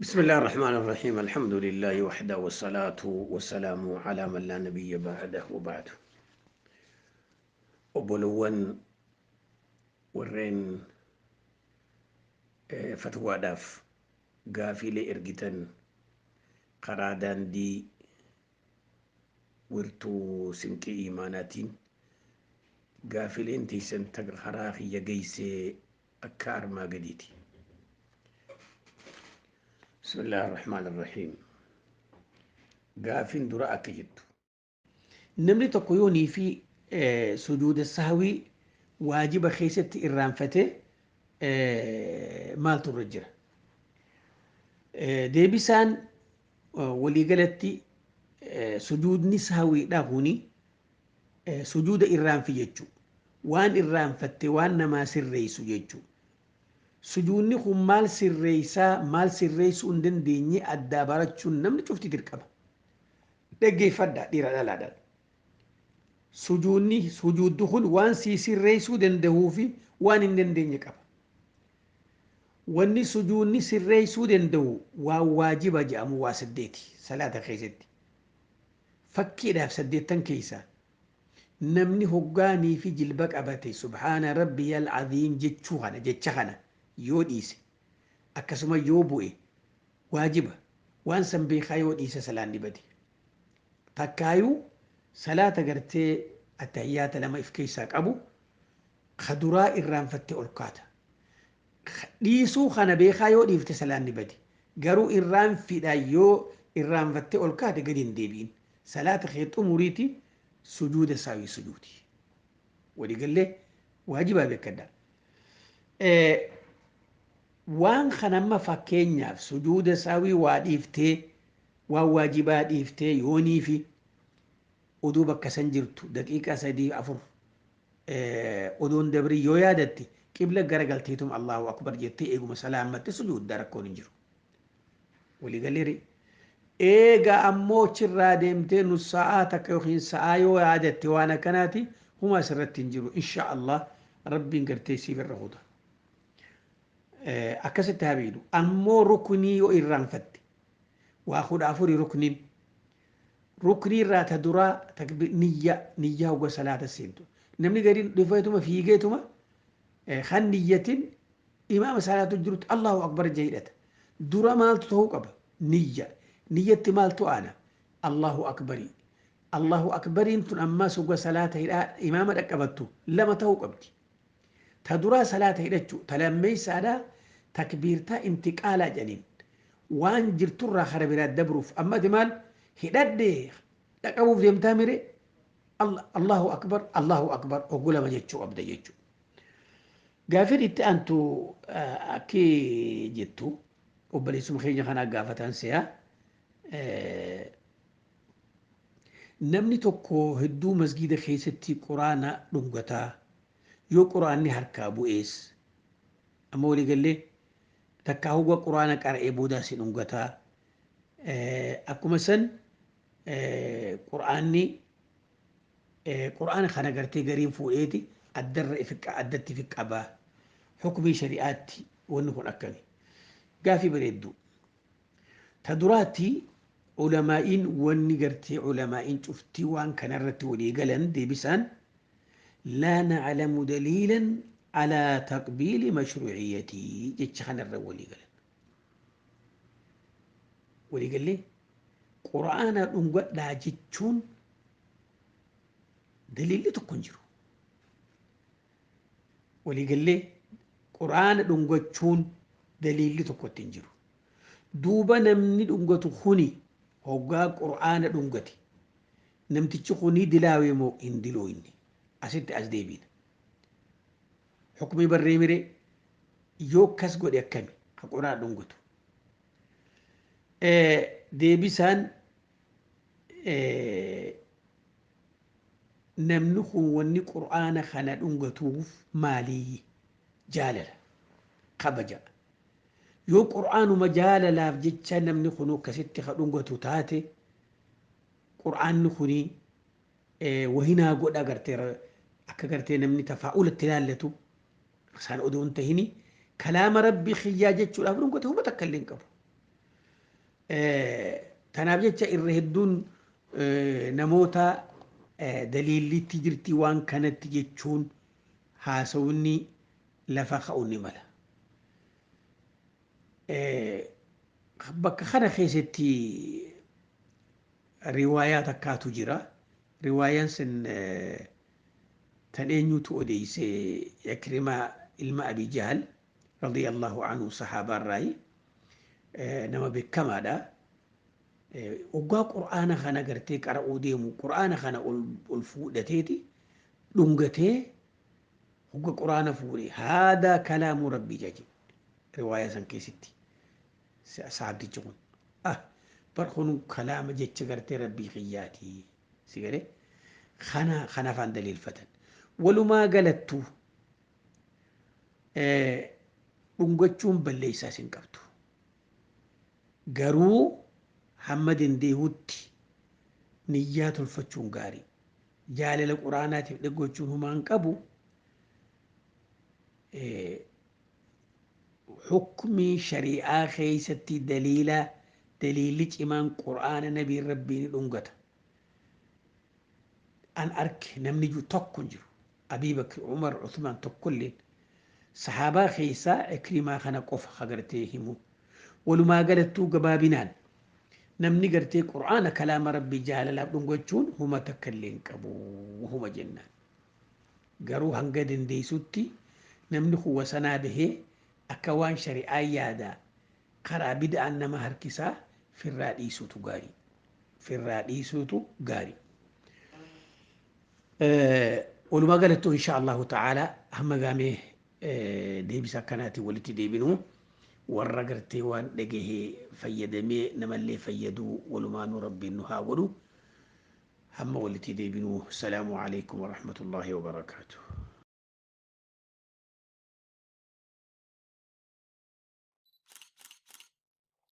بسم الله الرحمن الرحيم، الحمد لله وحده، والصلاة والسلام على من لا نبي بعده، وبعد. Obbolowwan warreen fatwaadhaaf gaafiilee ergitan karaa daandii wirtuu Sinqii Imaanaatiin, gaafileen teessan karaa kiyya geessee akka armaa gadiiti. بسم الله الرحمن الرحيم. Gaafiin dura akka jettu, namni tokko yoonii fi sujuuda sahwii waajiba keessatti irraanfate maaltu irra jira? Deebisaan waliigalatti sujuudni sahwiidha kuni sujuuda irraanfi jechuu, waan irraanfatte waan namaa sirreessu jechuu. Sujuudni kun maal sirreessaa, maal sirreessuu hin dandeenye addaa barachuun namni cufti dirqama. Dhaggeeffadhaa, dhiira dhalaadhaan. Sujuudni sujuuddi kun waan sii sirreessuu danda'uu fi waan hin dandeenye qaba. Wanni sujuudni sirreessuu danda'u waan waajiba jedhamu waa saddeeti salaata keessatti. Fakkiidhaaf, saddeettan keessaa namni hoggaanii fi jilba qabate سبحان ربي العظيم jechuu kana, jecha kana yoo dhiise, akkasuma yoo bu'e, waajiba waan san beekaa yoo dhiise salaan bade. Takkaayuu salaata gartee attahiyyaata lama if keessaa qabu kaduraa irraanfattee ol kaata. Dhiisuu kana beekaa yoo dhiifte salaan ni bade. Garuu irraanfidha yoo irraanfattee ol kaate gadi hin deebi'in. Salaata kee xumuriiti sujuuda saawii sujuudi. Waliigallee waajibaa beekadha. Waan kana amma fakkeenyaaf sujuuda saawii waa dhiiftee, waan waajibaa dhiiftee, yoonii fi oduu bakka san jirtu daqiiqaa 3 4 odoon dabrii yoo yaadatte, qibla garagalteetum الله أكبر jettee eeguma salaammatte sujuudda, rakkoon hin jiru. Waliigallee eega ammoo achirraa deemtee nus sa'aa takka yookiin sa'aa yoo yaadatte, waan akkanaati huma asirratti hin jiru, insha Allah Rabbiin gartee siif irra huda. Akkasitti habiidu ammoo ruknii yoo irraanfatte, waa 14 rukniin. Ruknii irraa ta duraa niyya, niyyaa hogga salaata seentu. Namni gariin dhufeetuma fiigeetuma kan niyyatin imaama salaatu jirutti الله أكبر jedhata. Dura maaltu ta'uu qaba? Niyya. Niyyatti maaltu aana? الله أكبر. الله أكبر iin tun ammas hogga salaata hidhaa imaama dhaqqabattu lama ta'uu qabdi. Ta duraa salaata hidhachuu, ta lammeessaadhaa takbiirtaa intiqaalaa jedhaniin. Waan jirturraa kara biraa dabruuf amma ati maal hidhadhee dhaqabuuf deemtaa mire, الله أكبر الله أكبر hogguu lama jechuu qabda jechuu. Gaafin itti aantu akki jettu, obboleessuma keenya kanaa gaafatan si'a. Namni tokko hedduu masgiida keessatti quraana dhungataa, yoo quraanni harkaa bu'ees, amma waliigallee takkaa hogga quraana qara'ee boodaa si dhungataa, akkuma san quraanni quraana kana gartee gariin fuudheeti addarra addatti ifi qabaa, hukumii shari'aatti wanni kun akkami? Gaafii bareedduu. Ta duraatti ulamaa'iin wanni gartee ulamaa'iin cuftii waan kanarratti walii galan, deebisaan لا نعلم دليلا على تقبيل مشروعيته jecha kanarra walii galan. Walii gallee quraana dhungadhaa jechuun daliilli tokko hin jiru. Walii gallee quraana dhungachuun daliilli tokkotti hin jiru. Duuba namni dhungatu kuni hoggaa qur'aana dhungate namtichi kuni dilaawee moo hin dilooyne? Asitti as deebiina. Hukumii barree miree, yoo akkas godhe akkami ka qur'aana dhungatu? Deebisaan namni kun wanni qur'aana kana dhungatuuf maalii? Jaalala, kabaja. Yoo qur'aanuma jaalalaaf jecha namni kun akkasitti ka dhungatu taate, qur'aanni kuni wahinaa godha gartee, akka gartee namni tafaa'ulatti ilaallatu isaan odoo hin tahini kalaama Rabbii kiyyaa jechuudhaaf dhungate, huma takka illee hin qabu. Tanaaf jecha irra hedduun namoota daliillitti jirti waan kanatti jechuun haasawni lafa ka'u ni mala. Bakka kana keessatti riwaayaa takkaatu jira. Riwaayaan sun tan eenyutu odeeyse? Ikrimaa ilma Abi Jahal radiyallahu anhu, sahaabaarraayi nama beekamaadha. Waggaa qur'aana kana gartee qara'uu deemu, qur'aana kana ol fuudhateeti dhungatee, hogga qur'aana fuudhe "Haadaa kalaamu rabbii" jeche. Riwaayaa san keessatti sahabtichi kun "Bar kun kalaama, jecha gartee rabbii kiyyaati" si galee kana kana afaan daliilfatan. Walumaa galattuu dhungachuun balleessaa isin qabdu, garuu hamma dandeehutti niyyaa tolfachuun gaarii. Jaalala quraanaatiif dhaggochuun humaan qabu. Hukmii shari'aa keessatti daliila, daliilli cimaan qur'aana nabiin rabbii ni dhungata an arke namni jiru tokko hin jiru. Abii Bakr, Umar, Uthmaan tokkolleen sahaabaa keessaa Ikrimaa kana qofa agartee himu. Walumaa galattuu gabaabinaan namni gartee qur'aana kalaama rabbii jaalalaaf dhungachuun huma takka illee hin qabu huma jennaan. Garuu hanga dandeessutti namni huwa sanaa bahee akka waan shari'aa yaadaa karaa bid'aan nama harkisaa firraa dhiisuutu gaarii. Firraa dhiisuutu gaarii. Walumaa galattuu insha Allahu ta'ala hamma gaamee deebisa akkanaatiin walitti deebinuu, warra gartee waan dhagahee fayyadamee namallee fayyaduu walumaanuu rabbiin nu haa godhu. Hamma walitti deebinuu, salaamu alaikum warahmatullaahi wabarakaatuh.